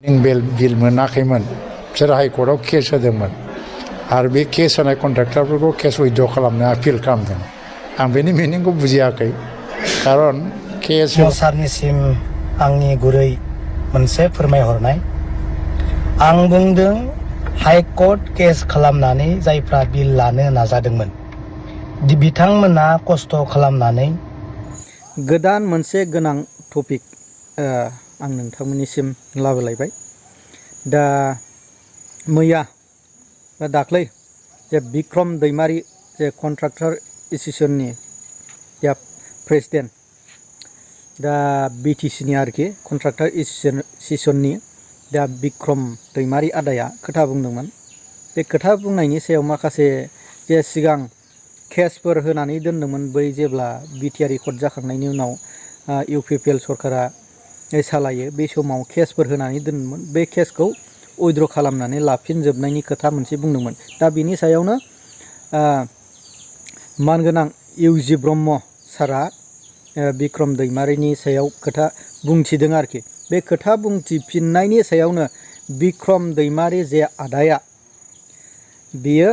बिल मोनाखैमोन बिसोर हाइकर्टआव केस होदोंमोन आरो बे केस होनाय कन्ट्राक्टरफोरखौ केस उइथड्र खालामनो आपिल खालामदों। आं बेनि मिनिंखौ बुजियाखै खारन केस सारनिसिम आंनि गुरै मोनसे फोरमायहरनाय आं बुंदों हाइकर्ट केस खालामनानै जायफ्रा बिल लानो नाजादोंमोन बिथांमोना खस्थ' खालामनानै गोदान मोनसे गोनां टपिक आं नोंथांमोननिसिम लाबोलायबाय। दा मैया बा दाख्लै जे बिक्रम दैमारी जे कन्ट्राक्टर एसोसिएशननि प्रेसिडेन्ट दा बिटिसिनि आरोखि कन्ट्राक्टर एसोसिएशननि दा बिक्रम दैमारी आदाया खोथा बुंदोंमोन। बे खोथा बुंनायनि सायाव माखासे जे सिगां केसफोर होनानै दोनदोंमोन बै जेब्ला बिटिआर रेकर्ड जाखांनायनि उनाव इउपिपिएल सरकारा सालायो बे समाव केसफोर होनानै दोनदोंमोन बे केसखौ उइथड्र खालामनानै लाफिनजोबनायनि खोथा मोनसे बुंदोंमोन। दा बिनि सायावनो मानगोनां इउजि ब्रह्म सारा बिक्रम दैमारीनि सायाव खोथा बुंथिदों आरोखि। बे खोथा बुंथिफिननायनि सायावनो बिक्रम दैमारी जे आदाया बियो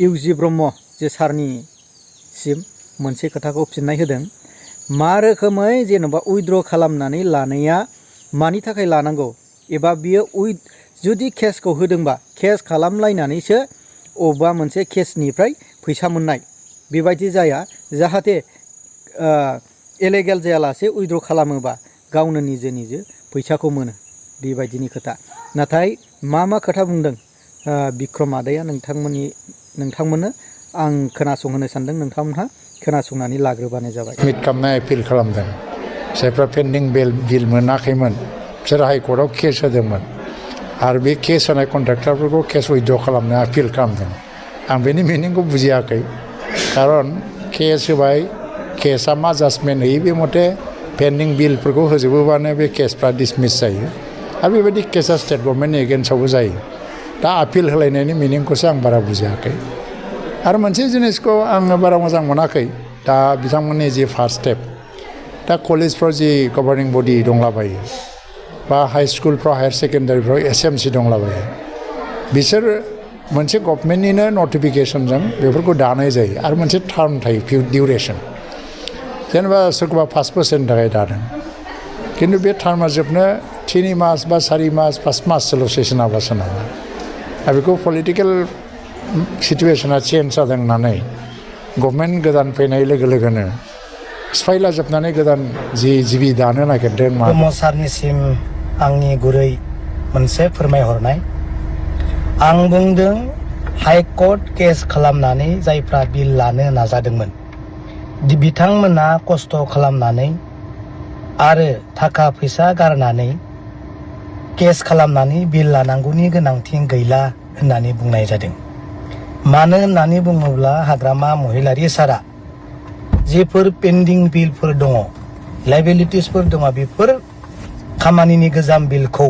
इउजि ब्रह्म जे सारनिसिम मोनसे खोथाखौ फिननाय होदों। मा रोखोमै जेन'बा उइथड्र खालामनानै लानाया मानि थाखाय लानांगौ एबा बियो जुदि केसखौ होदोंबा केस खालामलायनानैसो अबेबा मोनसे केसनिफ्राय फैसा मोननाय बेबायदि जाया, जाहाथे इलिगेल जायालासे उइथड्र खालामोबा गावनो निजे फैसाखौ मोनो बेबायदिनि खोथा। नाथाय मा खोथा बुंदों बिक्रम आदाया नोंथांमोननो आं खोनासंहोनो सानदों। नोंथांमोनहा खोनासंनानै लाग्रोबानो जाबाय। मिट खालामनाय आपिल खालामदों जायफ्रा पेन्डिं बिल मोनाखैमोन बिसोर हाइकर्टआव केस होदोंमोन आरो बे केस होनाय कन्ट्राक्टरफोरखौ केस उइथड्र खालामनो आपिल खालामदों। आं बेनि मिनिंखौ बुजियाखै खारन केस होबाय केसआ मा जाजमेन्ट होयो बे मथे पेन्डिं बिलफोरखौ होजोबोबानो बे केसफ्रा डिसमिस जायो आरो बेबायदि केसआ स्टेट गभर्नमेन्टनि एगेन्स्टआवबो जायो। दा आपिल होलायनायनि मिनिंखौसो आं बारा बुजियाखै। आरो मोनसे जिनिसखौ आङो बारा मोजां मोनाखै दा बिथांमोननि जि फार्स्ट स्टेप दा कलेजफ्राव जि गभार्निं बडि दंलाबायो बा हाई स्कुलफ्राव हायार सेकेन्डारिफ्राव एसएमसि दंलाबायो बिसोर मोनसे गभर्नमेन्टनिनो नटिफिकेसनजों बेफोरखौ दानाय जायो आरो मोनसे टार्म थायो डिउरेसन। जेनेबा सोरखौबा 5 बोसोरनि थाखाय दादों खिन्थु बे टार्मा जोबनो 3 मास बा 4 मास 5 माससोल' सेसन हाब्ला सोनाबा आरो बेखौ पलिटिकेल सिटुवेसना चेन्ज जादों होननानै गभर्नमेन्ट गोदान फैनाय लोगो लोगोनो सिफायला जोबनानै गोदान जिबि दानो नागिरदों। ब्रह्म सारनिसिम आंनि गुरै मोनसे फोरमायहरनाय आं बुंदों हाइकर्ट केस खालामनानै जायफ्रा बिल लानो नाजादोंमोन बिथांमोना खस्थ' खालामनानै आरो थाखा फैसा गारनानै केस खालामनानै बिल लानांगौनि गोनांथि गैला होननानै बुंनाय जादों। मानो होननानै बुङोब्ला हाग्रामा महिलारी सारा जेफोर पेन्डिं बिलफोर दङ लाइबिलिटिसफोर दङ बेफोर खामानिनि गोजाम बिलखौ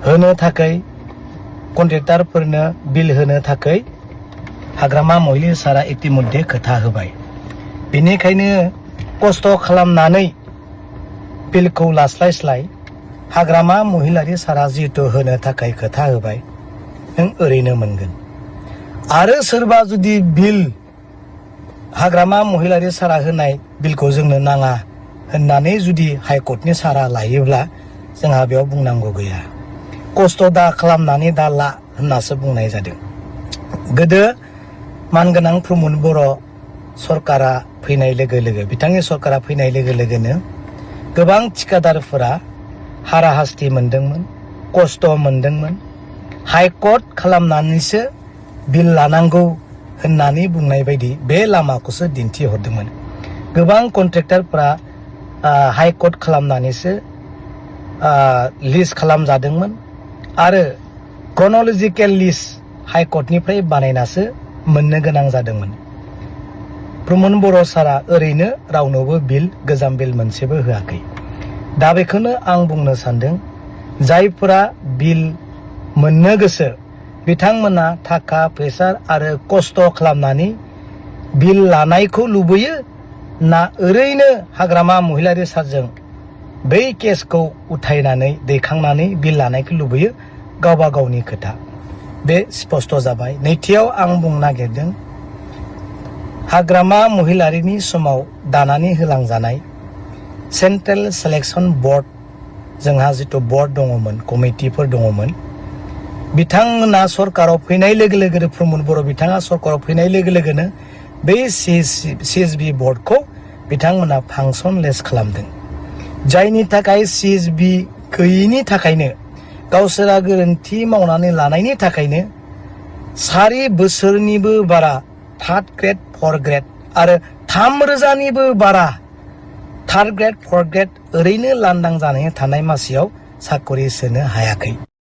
होनो थाखाय कन्ट्रेक्टरफोरनो बिल होनो थाखाय हाग्रामा महिलारी सारा इतिमध्ये खोथा होबाय। बेनिखायनो खस्थ' खालामनानै बिलखौ लास्लाय हाग्रामा महिलारी सारा जिहेतु होनो थाखाय खोथा होबाय नों ओरैनो मोनगोन। आरो सोरबा जुदि बिल हाग्रामा महिलारी सारा होनाय बिलखौ जोंनो नाङा होननानै जुदि हाइकर्टनि सारा लायोब्ला जोंहा बेयाव बुंनांगौ गैया। खस्थ' दा खालामनानै दा ला होननासो बुंनाय जादों। गोदो मानगोनां प्रमद बर' सरकारा फैनाय लोगो लोगो बिथांनि सरकारा फैनाय लोगो लोगोनो गोबां थिकादारफोरा हाराहास्ति मोनदोंमोन, खस्थ' मोनदोंमोन। हाइकर्ट खालामनानैसो बिल लानांगौ होननानै बुंनाय बायदि बे लामाखौसो दिन्थिहरदोंमोन। गोबां कन्ट्रेक्टरफोरा हाइकर्ट खालामनानैसो लिस्ट खालामजादोंमोन आरो क्रन'लजिकेल लिस्ट हाइकर्टनिफ्राय बानायनासो मोननो गोनां जादोंमोन। प्रमद बर' सारा ओरैनो रावनोबो गोजाम बिल मोनसेबो होआखै। दा बेखौनो आं बुंनो सानदों जायफोरा बिल मोननो गोसो बिथांमोना थाखा फैसा आरो खस्थ' खालामनानै बिल लानायखौ लुबैयो ना ओरैनो हाग्रामा महिलारी सारजों बै केसखौ उथायनानै दैखांनानै बिल लानायखौ लुबैयो गावबा गावनि खोथा बे स्पष्ट जाबाय। नैथियाव आं बुंनो नागिरदों हाग्रामा महिलारिनि समाव दानानै होलांजानाय सेन्ट्रेल सिलेक्शन बर्ड जोंहा जिथु बर्ड दङमोन कमिटिफोर दङमोन बिथांमोना सरकाराव फैनाय लोगो लोगोनो प्रमद बर' बिथाङा सरकाराव फैनाय लोगो लोगोनो बै CSB बर्डखौ बिथांमोना फांसनलेस खालामदों जायनि थाखाय CSB गैयिनि थाखायनो गावसोरा गोरोन्थि मावनानै लानायनि थाखायनो 4 बोसोरनिबो बारा 3rd ग्रेड 4th ग्रेड आरो 3,000निबो बारा 3rd ग्रेड 4th ग्रेड ओरैनो लांदां जानानै थानाय मासियाव साकरि सोनो हायाखै।